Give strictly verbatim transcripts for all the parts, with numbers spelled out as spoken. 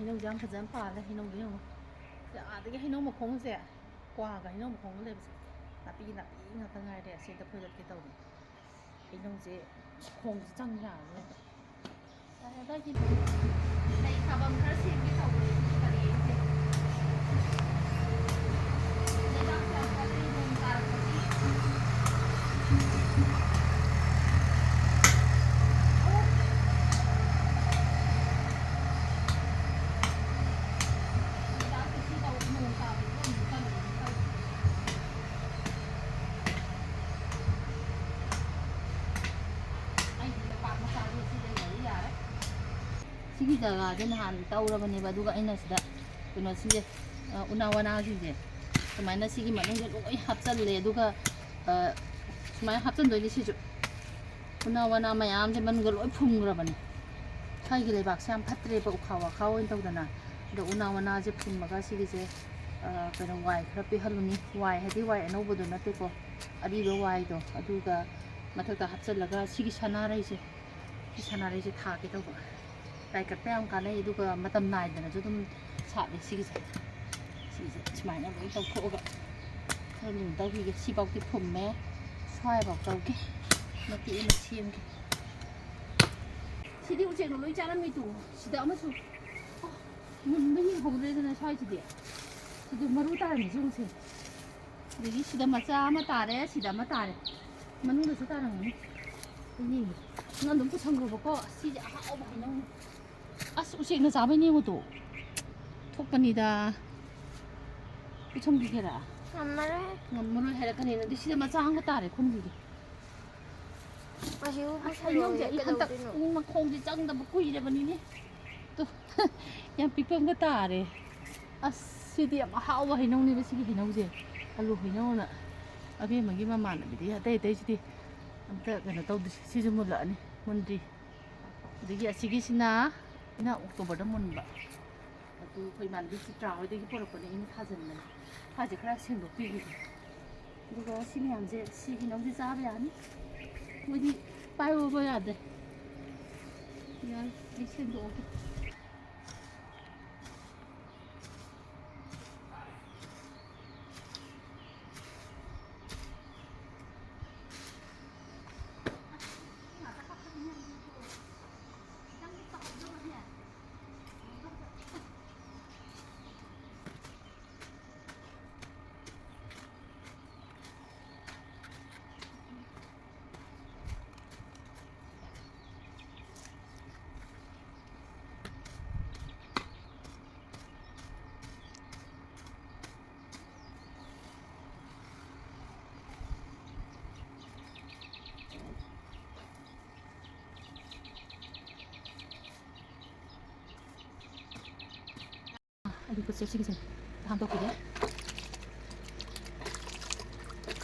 ꯍꯩꯅꯧꯁꯦ ꯌꯥꯝ ꯐꯖꯅ ꯄꯥꯜꯂꯦ꯫ ꯍꯩꯅꯧꯁꯦ ꯌꯦꯡꯉꯣ꯫ ꯁꯤ ꯑꯥꯗꯒꯤ ꯍꯩꯅꯧ ꯃꯈꯣꯡꯁꯦ, ꯀ꯭ꯋꯥꯒ ꯍꯩꯅꯧ ꯃꯈꯣꯡꯒ ꯂꯩꯕꯁꯦ, ꯅꯥꯄꯤ ꯅꯥꯄꯤ ꯉꯥꯛꯇ ꯉꯥꯏꯔꯦ꯫ ꯑꯁꯤ ꯑꯝꯇ ꯐꯣꯏꯗꯠꯀꯦ ꯇꯧꯕꯅꯤ꯫ ꯍꯩꯅꯧꯁꯦ ꯃꯈꯣꯡꯁꯦ ꯆꯪ ꯌꯥꯔꯔꯣꯏꯕ꯫ ꯂꯩ ꯊꯥꯐꯝ ꯈꯔ ꯁꯦꯝꯒꯦ ꯇꯧꯕꯅꯦ ꯁꯤ ꯄꯔꯦꯡꯁꯦ꯫ ꯂꯩꯕꯥꯛꯁꯦ ꯌꯥꯝ ꯀꯜꯂꯤ, ꯅꯣꯡ ꯇꯥꯔꯛꯄꯒꯤ꯫ ꯂꯩꯕꯥꯛꯁꯦ ꯁꯤ ꯇꯧ-, ꯅꯣꯡ ꯇꯥꯕꯁꯤꯗ ꯑꯃꯨꯛ ꯀꯜꯂꯤ꯫ ꯑꯩꯒꯤ ꯂꯩꯄꯥꯛ ꯃꯆꯥꯁꯦ ꯁꯤ ꯂꯩꯔꯗꯤ ꯌꯥꯔꯦ꯫ ꯁꯤꯒꯤ ꯖꯒꯥꯁꯦ ꯅꯍꯥꯟ ꯇꯧꯔꯕꯅꯦꯕ, ꯑꯗꯨꯒ ꯑꯩꯅ ꯁꯤꯗ ꯀꯩꯅꯣꯁꯤꯡꯁꯦ, ꯑ, ꯎꯅꯥ ꯋꯥꯅꯥꯁꯤꯡꯁꯦ ꯁꯨꯃꯥꯏꯅ ꯁꯤꯒꯤ ꯃꯅꯨꯡꯗ ꯂꯣꯏ ꯍꯥꯞꯆꯜꯂꯦ꯫ ꯑꯗꯨꯒ, ꯑ, ꯁꯨꯃꯥꯏꯅ ꯍꯥꯞꯆꯟꯗꯣꯏꯅꯤ ꯁꯤꯁꯨ꯫ ꯎꯅꯥ ꯋꯥꯅꯥ ꯃꯌꯥꯝꯁꯦ ꯃꯅꯨꯡꯗ ꯂꯣꯏ ꯐꯨꯝꯈ꯭ꯔꯕꯅꯦ꯫ ꯁ꯭ꯋꯥꯏꯒꯤ ꯂꯩꯕꯥꯛꯁꯦ ꯌꯥꯝ ꯐꯠꯇ꯭ꯔꯦꯕ, ꯎꯈꯥ ꯋꯥꯈꯥ ꯑꯣꯏꯅ ꯇꯧꯗꯅ꯫ ꯑꯗꯣ ꯎꯅꯥ ꯋꯥꯅꯥꯁꯦ ꯐꯨꯝꯃꯒ ꯁꯤꯒꯤꯁꯦ, ꯑ, ꯀꯩꯅꯣ, ꯋꯥꯏ ꯈꯔ ꯄꯤꯍꯜꯂꯨꯅꯤ꯫ ꯋꯥꯏ ꯍꯥꯏꯗꯤ ꯋꯥꯏ ꯑꯅꯧꯕꯗꯣ ꯅꯠꯇꯦꯀꯣ, ꯑꯔꯤꯕ ꯋꯥꯏꯗꯣ꯫ ꯑꯗꯨꯒ ꯃꯊꯛꯇ ꯍꯥꯞꯆꯜꯂꯒ ꯁꯤꯒꯤ ꯁꯅꯥꯔꯩꯁꯦ, ꯁꯤ ꯁꯅꯥꯔꯩꯁꯦ ꯊꯥꯒꯦ ꯇꯧꯕ꯫ ꯂꯥꯏ ꯀꯠꯄ ꯌꯥꯝ ꯀꯥꯟꯅꯩ, ꯑꯗꯨꯒ ꯃꯇꯝ ꯅꯥꯏꯗꯅꯁꯨ ꯑꯗꯨꯝ ꯁꯥꯠꯂꯦ ꯁꯤꯒꯤꯁꯦ꯫ ꯁꯤꯁꯦ ꯁꯨꯃꯥꯏꯅ ꯂꯣꯏ ꯇꯧꯊꯣꯛꯑꯒ ꯈꯔ ꯂꯨꯅ ꯇꯧꯈꯤꯒꯦ꯫ ꯁꯤꯐꯥꯎꯗꯤ ꯐꯨꯝꯃꯦ, ꯁ꯭ꯋꯥꯏꯐꯥꯎ ꯇꯧꯒꯦ, ꯃꯇꯦꯛ ꯑꯃ ꯁꯦꯝꯒꯦ꯫ ꯁꯤꯗꯤ ꯎꯆꯦꯛꯅ ꯂꯣꯏ ꯆꯥꯔꯝꯃꯤ ꯇꯨ꯫ ꯁꯤꯗ ꯑꯃꯁꯨ, ꯑꯣ, ꯃꯨꯟꯕ ꯌꯦꯡꯍꯧꯗ꯭ꯔꯦꯗꯅ ꯁ꯭ꯋꯥꯏꯁꯤꯗꯤ꯫ ꯁꯤꯗ ꯃꯔꯨ ꯇꯥꯔꯝꯃꯤꯁꯦ ꯌꯦꯡꯉꯨꯁꯦ꯫ ꯑꯗꯒꯤ ꯁꯤꯗ ꯃꯆꯥ ꯑꯃ ꯇꯥꯔꯦ, ꯁꯤꯗ ꯑꯃ ꯇꯥꯔꯦ꯫ ꯃꯅꯨꯡꯗꯁꯨ ꯇꯥꯔꯝꯒꯅꯤ꯫ ꯌꯦꯡꯒꯦ꯫ ꯅꯪ ꯑꯗꯨꯝ ꯄꯨꯁꯟꯈ꯭ꯔꯣꯕꯀꯣ꯫ ꯁꯤꯁꯦ ꯑꯍꯥꯎꯕ ꯍꯩꯅꯧꯅꯤ꯫ ꯑꯁ, ꯎꯆꯦꯛꯅ ꯆꯥꯕꯩ ꯅꯤꯡꯉꯨꯗꯣ꯫ ꯊꯣꯛꯄꯅꯤꯗ꯫ ꯄꯨꯁꯟꯕꯤꯒꯦꯔꯥ? ꯉꯝꯃꯔꯣꯏ꯫ ꯉꯝꯃꯔꯣꯏ ꯍꯥꯏꯔꯛꯀꯅꯤ꯫ ꯑꯗꯨꯗꯤ ꯁꯤꯗ ꯃꯆꯥ ꯑꯃꯒ ꯇꯥꯔꯦ ꯈꯨꯟꯕꯤꯒꯦ꯫ ꯑꯁꯤꯕꯨ ꯑꯁ, ꯄꯨꯁꯜꯂꯣꯏꯌꯦ, ꯍꯩꯅꯧꯁꯦ ꯑꯩ ꯍꯟꯗꯛ ꯀꯩꯗꯧꯗꯣꯏꯅꯣ? ꯄꯨꯡ ꯃꯈꯣꯡꯁꯦ ꯆꯪꯗꯕ ꯀꯨꯏꯔꯕꯅꯤꯅꯦ꯫ ꯇꯨ, ꯌꯥꯝ ꯄꯤꯛꯄ ꯑꯃꯒ ꯇꯥꯔꯦ꯫ ꯑꯁ, ꯁꯤꯗꯤ ꯌꯥꯝ ꯑꯍꯥꯎꯕ ꯍꯩꯅꯧꯅꯦꯕ, ꯁꯤꯒꯤ ꯍꯩꯅꯧꯁꯦ꯫ ꯑꯂꯨ ꯍꯩꯅꯧꯅ꯫ ꯑꯕꯦꯝꯃꯒꯤ ꯃꯃꯥꯟꯅꯕꯤꯗꯤ ꯑꯇꯩ ꯑꯇꯩꯁꯤꯗꯤ ꯑꯝꯇ ꯀꯩꯅꯣ ꯇꯧꯗ꯭ꯔꯤ꯫ ꯁꯤꯁꯨ ꯃꯨꯜꯂꯛꯑꯅꯤ, ꯃꯨꯟꯗ꯭ꯔꯤ꯫ ꯑꯗꯒꯤ ꯑꯁꯤꯒꯤꯁꯤꯅ, ꯁꯤꯅ ꯑꯣꯛꯇꯣꯕꯔꯗ ꯃꯨꯟꯕ꯫ ꯑꯗꯨ ꯑꯩꯈꯣꯏ ꯏꯃꯥꯟꯅꯕꯤ ꯆꯤꯇ꯭ꯔꯥ ꯍꯣꯏꯗꯒꯤ ꯄꯨꯔꯛꯄꯅꯦ, ꯑꯩꯅ ꯊꯥꯖꯤꯟꯕꯅꯦ꯫ ꯁ꯭ꯋꯥꯏꯁꯦ ꯈꯔ ꯁꯦꯡꯗꯣꯛꯄꯤꯈꯤꯒꯦ꯫ ꯑꯗꯨꯒ ꯁꯤ ꯃꯌꯥꯝꯁꯦ, ꯁꯤ ꯍꯩꯅꯧꯁꯦ ꯆꯥꯕ ꯌꯥꯅꯤ꯫ ꯃꯣꯏꯗꯤ ꯄꯥꯏꯕ ꯌꯥꯗꯦ꯫ ꯌꯥꯔꯦ, ꯑꯩ ꯁꯦꯡꯗꯣꯛꯑꯒꯦ꯫ ꯑꯩꯒꯤ ꯈꯨꯠꯁꯦ ꯁꯤꯒꯤꯁꯦ ꯍꯥꯝꯗꯣꯛꯄꯤꯒꯦ꯫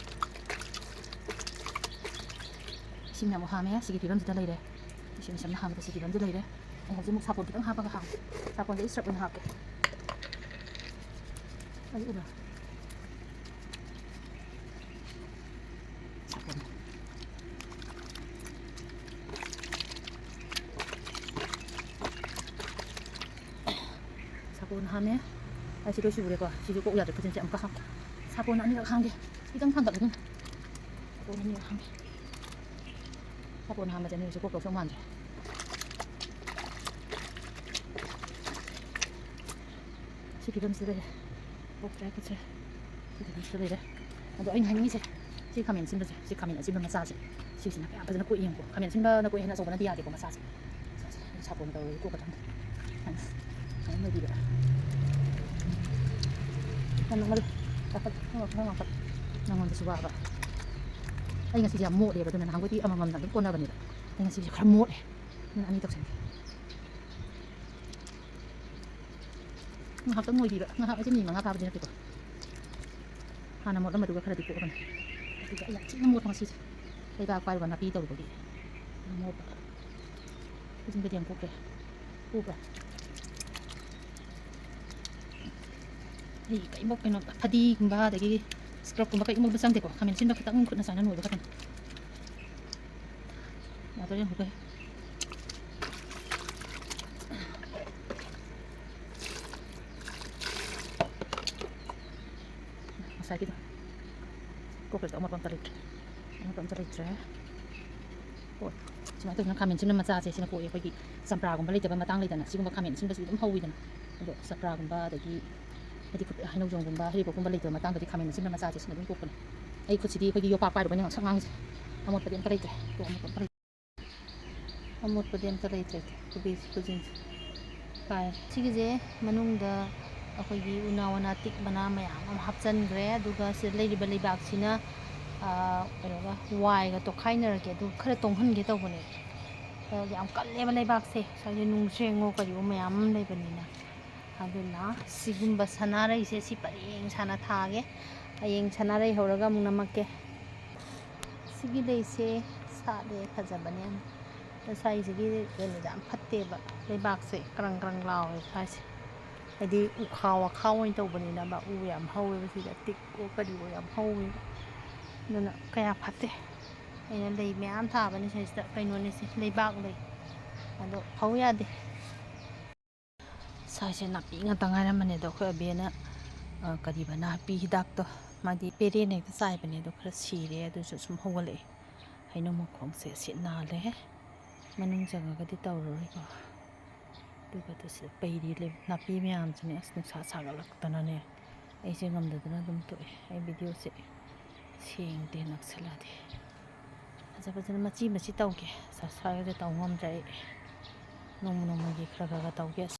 ꯏꯁꯤꯡꯅ ꯑꯃꯨꯛ ꯍꯥꯝꯃꯦ, ꯁꯤꯒꯤ ꯐꯤꯕꯝꯁꯤꯗ ꯂꯩꯔꯦ꯫ ꯏꯁꯤꯡ ꯁꯝꯅ ꯍꯥꯝꯕꯗ ꯁꯤ ꯐꯤꯕꯝꯁꯤꯗ ꯂꯩꯔꯦ꯫ ꯑꯩ ꯍꯧꯖꯤꯛ ꯑꯃꯨꯛ ꯁꯥꯄꯣꯟ ꯈꯤꯇꯪ ꯍꯥꯞꯄꯒ ꯍꯥꯝꯒꯦ꯫ ꯁꯥꯄꯣꯟꯁꯦ ꯑꯩ ꯁ꯭ꯔꯞ ꯑꯣꯏꯅ ꯍꯥꯞꯀꯦ꯫ ꯑꯩ ꯎꯕ꯭ꯔꯥ? ꯁꯥꯄꯣꯟ꯫ ꯁꯥꯄꯣꯟ ꯍꯥꯝꯃꯦ꯫ ꯑꯩ ꯁꯤ ꯂꯣꯏ ꯁꯨꯔꯦꯀꯣ꯫ ꯁꯤꯁꯨ ꯀꯣꯛ ꯌꯥꯗ꯭ꯔꯦ, ꯈꯨꯖꯤꯟꯁꯦ ꯑꯃꯨꯛꯀ ꯍꯥꯝꯒꯦ꯫ ꯁꯥꯄꯣꯟ ꯑꯅꯤꯔꯛ ꯍꯥꯝꯒꯦ꯫ ꯈꯤꯇꯪ ꯊꯥꯡꯒꯠꯂꯨ ꯑꯗꯨꯝ꯫ ꯁꯥꯄꯣꯟ ꯑꯅꯤꯔꯛ ꯍꯥꯝꯒꯦ꯫ ꯁꯥꯄꯣꯟ ꯍꯥꯝꯕꯁꯦ ꯑꯅꯤꯔꯛꯁꯦ ꯀꯣꯛ ꯇꯧꯁꯧ ꯃꯥꯟꯗ꯭ꯔꯦ꯫ ꯁꯤ ꯐꯤꯕꯝꯁꯤꯗ ꯂꯩꯔꯦ꯫ ꯀꯣꯛꯇ꯭ꯔꯦ ꯈꯨꯠꯁꯦ꯫ ꯁꯤ ꯐꯤꯕꯝꯁꯤꯗ ꯂꯩꯔꯦ꯫ ꯑꯗꯣ ꯑꯩꯅ ꯍꯥꯏꯅꯤꯡꯉꯤꯁꯦ, ꯁꯤ ꯈꯥꯃꯦꯟ ꯑꯁꯤꯟꯕꯁꯦ, ꯁꯤ ꯈꯥꯃꯦꯟ ꯑꯁꯤꯟꯕ ꯃꯆꯥꯁꯦ, ꯁꯤꯁꯤꯅ ꯀꯌꯥ ꯐꯖꯅ ꯀꯣꯛꯏ ꯌꯦꯡꯉꯨꯀꯣ꯫ ꯈꯥꯃꯦꯟ ꯑꯁꯤꯟꯕꯅ ꯀꯣꯛꯏ ꯍꯥꯏꯅ ꯑꯆꯧꯕꯅꯗꯤ ꯌꯥꯗꯦꯀꯣ, ꯃꯆꯥꯁꯦ꯫ ꯁꯥꯄꯣꯟ ꯇꯧꯔꯒ ꯀꯣꯛꯀꯗꯕꯅꯤ꯫ ꯁꯨꯃꯥꯏꯅ ꯂꯩꯕꯤꯕ꯫ ꯌꯥꯝ ꯅꯣꯛꯃꯜꯂꯤ꯫ ꯆꯥꯎꯈꯠ-, ꯅꯪ ꯋꯥꯈꯜ ꯋꯥꯡꯈꯠ-, ꯅꯪꯉꯣꯟꯗꯁꯨ ꯋꯥꯕ꯫ ꯑꯩ ꯉꯁꯤꯁꯦ ꯌꯥꯝ ꯃꯣꯠꯂꯦꯕ, ꯑꯗꯨꯅ ꯅꯍꯥꯟꯈꯣꯏꯗꯤ ꯑꯃꯃꯝꯅ ꯑꯗꯨꯝ ꯀꯣꯟꯅꯕꯅꯦꯕ꯫ ꯑꯩ ꯉꯁꯤꯁꯦ ꯈꯔ ꯃꯣꯠꯂꯦ꯫ ꯑꯗꯨꯅ ꯑꯅꯤ ꯇꯧꯁꯟꯒꯦ꯫ ꯉꯥꯏꯍꯥꯛꯇꯪ ꯅꯣꯏꯕꯤꯕ, ꯉꯥꯏꯍꯥꯛ ꯍꯥꯏꯁꯦ ꯃꯤꯅꯤꯠ ꯃꯉꯥ ꯐꯥꯕꯗꯤ ꯅꯠꯇꯦꯀꯣ꯫ ꯍꯥꯟꯅ ꯃꯣꯠꯂꯝꯕꯗꯨꯒ ꯈꯔꯗꯤ ꯀꯣꯛꯑꯕꯅꯤ꯫ ꯑꯗꯨꯒ ꯑꯩ ꯌꯥꯝ ꯊꯤꯅ ꯃꯣꯠꯄ ꯉꯁꯤꯁꯦ꯫ ꯂꯩꯕꯥꯛ ꯄꯥꯏꯔꯨꯕ ꯅꯥꯄꯤ ꯇꯧꯔꯨꯕꯒꯤ ꯃꯣꯠꯄ꯫ ꯈꯨꯖꯤꯟꯒꯗꯤ ꯌꯥꯝ ꯀꯣꯛꯈ꯭ꯔꯦ꯫ ꯎꯕ꯭ꯔꯥ? ꯑꯩ ꯀꯩꯝꯕꯧ ꯀꯩꯅꯣ ꯐꯗꯤꯒꯨꯝꯕ ꯑꯗꯒꯤ ꯁ꯭ꯀ꯭ꯔꯕꯀꯨꯝꯕ ꯀꯩꯝꯕꯧ ꯆꯪꯗꯦꯀꯣ꯫ ꯈꯥꯃꯦꯟ ꯑꯁꯤꯟꯕ ꯈꯤꯇꯪ ꯈꯨꯠꯅ ꯆꯥꯏꯅ ꯅꯣꯏꯕ ꯈꯛꯇꯅꯤ꯫ ꯌꯥꯗꯣꯏꯔꯥ ꯌꯦꯡꯉꯨꯀꯣ꯫ ꯉꯁꯥꯏꯒꯤꯗꯣ ꯀꯣꯛꯈ꯭ꯔꯦ꯫ ꯑꯃꯣꯠꯄ ꯑꯝꯇ ꯂꯩꯇ꯭ꯔꯦ꯫ ꯑꯃꯣꯠꯄ ꯑꯝꯇ ꯂꯩꯇ꯭ꯔꯦ꯫ ꯍꯣꯏ, ꯁꯨꯃꯥꯏꯅ ꯇꯧꯗꯅ ꯈꯥꯃꯦꯟ ꯑꯁꯤꯟꯕ ꯃꯆꯥꯁꯦ ꯁꯤꯅ ꯀꯣꯛꯑꯦ꯫ ꯑꯩꯈꯣꯏꯒꯤ ꯆꯝꯄ꯭ꯔꯥꯒꯨꯝꯕ ꯂꯩꯇꯕ ꯃꯇꯥꯡ ꯂꯩꯗꯅ, ꯁꯤꯒꯨꯝꯕ ꯈꯥꯃꯦꯟ ꯑꯁꯤꯟꯕꯁꯤ ꯑꯗꯨꯝ ꯍꯧꯋꯤꯗꯅ꯫ ꯑꯗꯣ ꯆꯝꯄ꯭ꯔꯥꯒꯨꯝꯕ, ꯑꯗꯒꯤ ꯍꯥꯏꯗꯤ ꯈꯨꯠ-, ꯍꯩꯅꯧꯖꯣꯝꯒꯨꯝꯕ, ꯍꯩꯔꯤꯕꯣꯛꯀꯨꯝꯕ ꯂꯩꯇꯕ ꯃꯇꯥꯡꯗꯗꯤ ꯈꯥꯃꯦꯟ ꯑꯁꯤꯟꯕ ꯃꯆꯥꯁꯦ ꯁꯤꯅ ꯑꯗꯨꯝ ꯀꯣꯛꯄꯅꯦ꯫ ꯑꯩ ꯈꯨꯠꯁꯤꯗꯤ ꯑꯩꯈꯣꯏꯒꯤ ꯌꯣꯄꯥꯛ ꯄꯥꯏꯔꯨꯕꯩꯅꯦ ꯉꯥꯡꯁꯪ ꯉꯥꯡꯉꯤꯁꯦ꯫ ꯑꯃꯣꯠꯄꯗꯤ ꯑꯝꯇ ꯂꯩꯇ꯭ꯔꯦ꯫ ꯀꯣꯛ ꯑꯃꯣꯠꯄ ꯑꯝꯇ ꯂꯩꯇ꯭ꯔꯦ꯫ ꯑꯃꯣꯠꯄꯗꯤ ꯑꯝꯇ ꯂꯩꯇ꯭ꯔꯦ꯫ ꯈꯨꯕꯤ-, ꯈꯨꯖꯤꯟꯁꯦ ꯄꯥꯏꯔꯦ꯫ ꯁꯤꯒꯤꯁꯦ ꯃꯅꯨꯡꯗ ꯑꯩꯈꯣꯏꯒꯤ ꯎꯅꯥ ꯋꯥꯅꯥ ꯇꯤꯛ ꯃꯅꯥ ꯃꯌꯥꯝ ꯑꯃ ꯍꯥꯞꯆꯤꯟꯈ꯭ꯔꯦ꯫ ꯑꯗꯨꯒ ꯁꯤꯗ ꯂꯩꯔꯤꯕ ꯂꯩꯕꯥꯛꯁꯤꯅ, ꯑꯥ, ꯀꯩꯅꯣꯒ, ꯋꯥꯏꯒ ꯇꯣꯠꯈꯥꯏꯅꯔꯒꯦ꯫ ꯑꯗꯨ ꯈꯔ ꯇꯣꯡꯍꯟꯒꯦ ꯇꯧꯕꯅꯦ꯫ ꯑꯗꯨ ꯌꯥꯝ ꯀꯜꯂꯦꯕ ꯂꯩꯕꯥꯛꯁꯦ꯫ ꯉꯁꯥꯏꯒꯤ ꯅꯨꯡꯁꯦꯡꯉꯣ ꯀꯔꯤꯑꯣ ꯃꯌꯥꯝ ꯑꯃ ꯂꯩꯕꯅꯤꯅ꯫ ꯑꯗꯨꯅ ꯁꯤꯒꯨꯝꯕ ꯁꯅꯥꯔꯩꯁꯦ ꯁꯤ ꯄꯔꯦꯡ ꯁꯥꯅ ꯊꯥꯒꯦ꯫ ꯍꯌꯦꯡ ꯁꯅꯥꯔꯩ ꯍꯧꯔꯒ ꯑꯃꯨꯛ ꯅꯝꯃꯛꯀꯦ꯫ ꯁꯤꯒꯤ ꯂꯩꯁꯦ ꯁꯥꯠꯂꯦ, ꯐꯖꯕꯅꯦ ꯌꯥꯝ꯫ ꯑꯗꯣ ꯁ꯭ꯋꯥꯏꯁꯤꯒꯤ ꯀꯩꯅꯣꯁꯦ ꯌꯥꯝ ꯐꯠꯇꯦꯕ, ꯂꯩꯕꯥꯛꯁꯦ ꯀ꯭ꯔꯪ ꯀ꯭ꯔꯪ ꯂꯥꯎꯋꯦ ꯁ꯭ꯋꯥꯏꯁꯦ꯫ ꯍꯥꯏꯗꯤ ꯎꯈꯥ ꯋꯥꯈꯥ ꯑꯣꯏꯅ ꯇꯧꯕꯅꯤꯅ ꯕ, ꯎ ꯌꯥꯝ ꯍꯧꯋꯦꯕ ꯁꯤꯗ, ꯇꯤꯛ ꯑꯣ ꯀꯔꯤ ꯑꯣ ꯌꯥꯝ ꯍꯧꯋꯦꯕ꯫ ꯑꯗꯨꯅ ꯀꯌꯥ ꯐꯠꯇꯦ꯫ ꯑꯩꯅ ꯂꯩ ꯃꯌꯥꯝ ꯊꯥꯕꯅꯤ ꯁꯤꯁꯤꯗ, ꯀꯩꯅꯣꯅꯦ ꯁꯤ, ꯂꯩꯕꯥꯛ ꯂꯩ꯫ ꯑꯗꯣ ꯍꯧ ꯌꯥꯗꯦ꯫ ꯁ꯭ꯋꯥꯏꯁꯦ ꯅꯥꯄꯤ ꯉꯥꯛꯇ ꯉꯥꯏꯔꯝꯕꯅꯦ ꯑꯗꯣ ꯑꯩꯈꯣꯏ ꯑꯕꯦꯅ, ꯑ, ꯀꯔꯤꯕ ꯅꯥꯄꯤ ꯍꯤꯗꯥꯛꯇꯣ, ꯃꯥꯗꯤ ꯄꯦꯔꯦꯅ ꯍꯦꯛꯇ ꯆꯥꯏꯕꯅꯦ ꯑꯗꯣ ꯈꯔ ꯁꯤꯔꯦ, ꯑꯗꯨꯁꯨ ꯁꯨꯝ ꯍꯧꯒꯠꯂꯛꯑꯦ꯫ ꯍꯩꯅꯧ ꯃꯈꯣꯡꯁꯦ ꯁꯤ ꯅꯥꯜꯂꯦ꯫ ꯃꯅꯨꯡ ꯆꯪꯉꯒꯗꯤ ꯇꯧꯔꯔꯣꯏꯀꯣ꯫ ꯑꯗꯨꯒ ꯑꯗꯨ ꯁꯤꯗ ꯄꯩꯔꯤ ꯂꯩ-, ꯅꯥꯄꯤ ꯃꯌꯥꯝꯁꯤꯅꯦ꯫ ꯑꯁ, ꯅꯨꯡꯁꯥ ꯁꯥꯒꯠꯂꯛꯇꯅꯅꯦ ꯑꯩꯁꯦ ꯉꯝꯗꯗꯅ ꯑꯗꯨꯝ ꯇꯣꯛꯑꯦ꯫ ꯑꯩ ꯚꯤꯗꯤꯑꯣꯁꯦ ꯁꯦꯡꯗꯦ ꯅꯛꯁꯜꯂꯛꯑꯗꯤ꯫ ꯐꯖ ꯐꯖꯅ ꯃꯆꯤ ꯃꯆꯤ ꯇꯧꯒꯦ꯫ ꯁ꯭ꯋꯥꯏꯒꯁꯦ ꯇꯧ ꯉꯝꯗ꯭ꯔꯦ ꯑꯩ꯫ ꯅꯣꯡꯃ ꯅꯣꯡꯃꯒꯤ ꯈꯔ ꯈꯔ ꯈꯔ ꯇꯧꯒꯦ꯫